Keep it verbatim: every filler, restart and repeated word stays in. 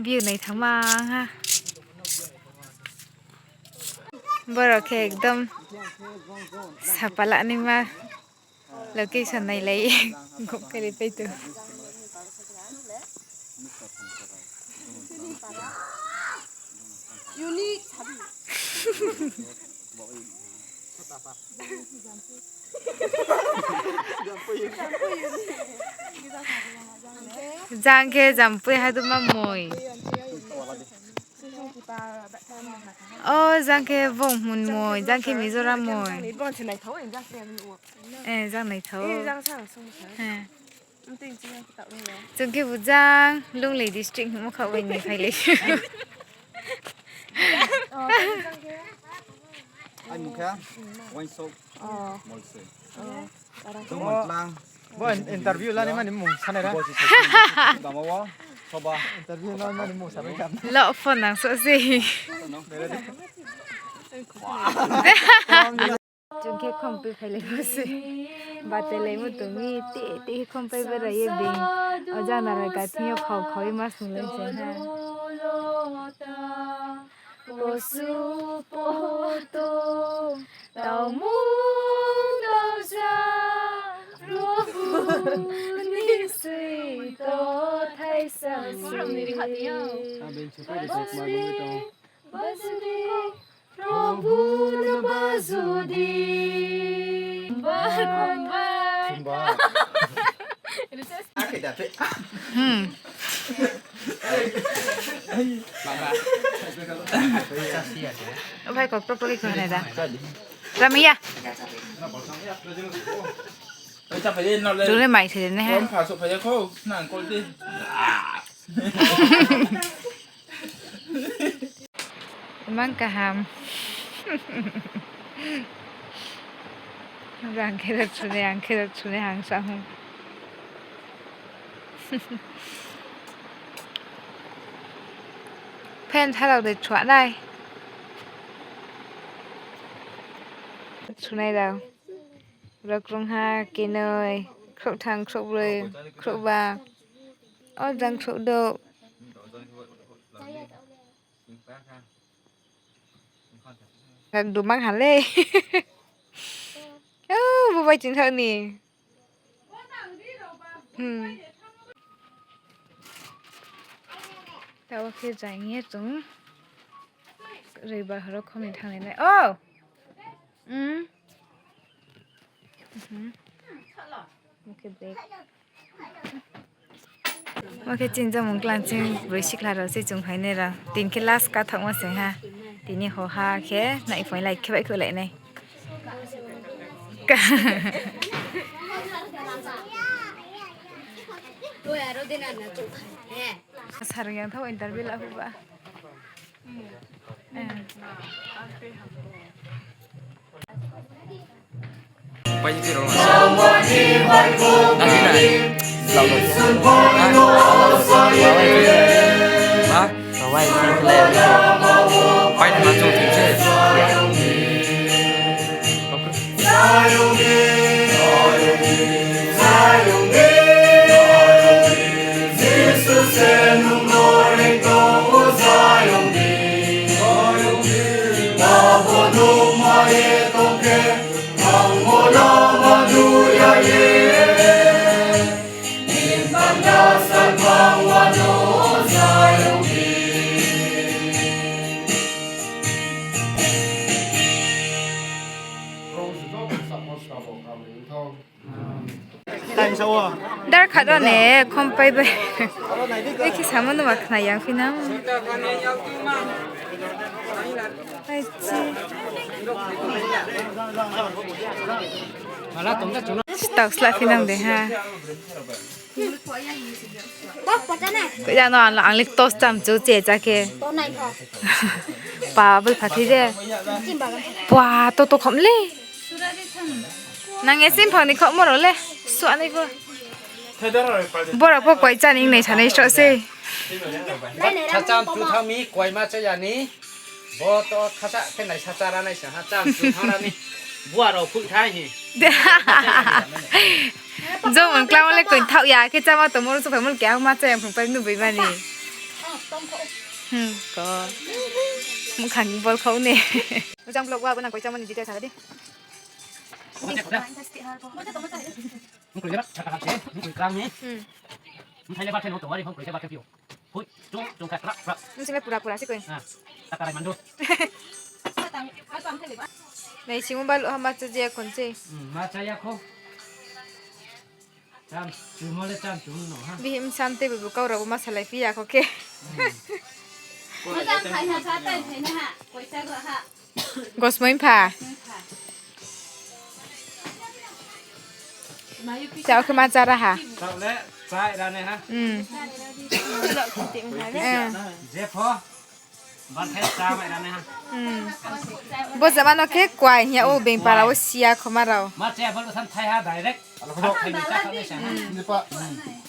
View naithama ha. Borok khe ekdom sapala naima location nailai. Gom khe ri pai tong. Jang khe Jampui haduma moi. O jang khe Bongmun moi, jang khe Mizoram moi. Eh, jang naithao. Eh. Chung khe bo jang Lunglei district hingmo kha bai ni phailai. Ai mung khe Waisok Molse. Jongmantlang. Bo interview lani mani mung sanai ra. Bo si sa dama wo soba. Interview lani mani mung sanai ra. Lo phone nang so se. Chung khe khomtui phailai bo se. Batelaimo tong mi, ti, ti khompai berai ye bini. O jang nara gathing yo khau khau ye ma sunglai se ha. Posupoto, taomung dosa, Probhu ni sui to thaisa se. Bajudi, Probhu no bajudi. Hmm. Obai kok tok tok ikho nai da. Ramiya. Jule mai se ne he. Mang kaham. Ang khe rot suni, ang khe rot suni, ang sa hung. Fan thalok de chua nai. Sunai rao. Rok rung ha, kinoi, khrouh thang, khrouh broi, khrouh ba. O jang khrouh do. Gak dumang ha le. O, bo bai ching thao ni. Hmm. Tao khe jang ye chung. Roibar horo khom ni thang nai nai. O! Hmm. Mhm. Oke, break. Oke, chini jamung klang chini broi sikla rao se chung phainai rao. Tini khe last kathokma se ha. Tini hoha khe nai phai lai khe bai kholai nai. Sarung yang thao interview la huba. Dar khat rao ne khom pai bai. Ekhe samo no ma khna yang phi nang. Ai chi. Stok sla phi nang de ha. Koi ya no ang, ang le tos cham chu che cha khe. Pa bel phathi de. Pua to to khom le. Nang ye sim phang ni khom moro le. Suanai bo. Bora pho koi cha ning nai sanai sro se. Kha cham chu thang mi koi ma cha ya ni. Bo to khasa khe nai sa chara nai sa ha cham chu thang ra ni. Bua rao phui thai hi. Jomon klang le koi thao ya khe chama to moro su phai mon kya ma cha yang phung pai nu bai mani. Hmm, ko. Mkhang bol khau ne. Mojang vlog wa bo nang koisa mani detail sa di. Hmm. Msing le pura pura si koi. Nai sing ba lo ha ma cha je kon se. Bihih msam te bu kau rao bo ma salai phi ya kho khe. Gosmoi mpha. Chao khe ma chá ra ha. Chao le chá ra nai ha. Hmm. Eh. Jepho. Ban khe chá mai ra nai ha. Hmm. Bo jama no khe kuai hing ya o being para o sia khoma rao. Ma chá bal san thai ha direct. Alo kho. Thai ni chá kha nai sa. Hmm.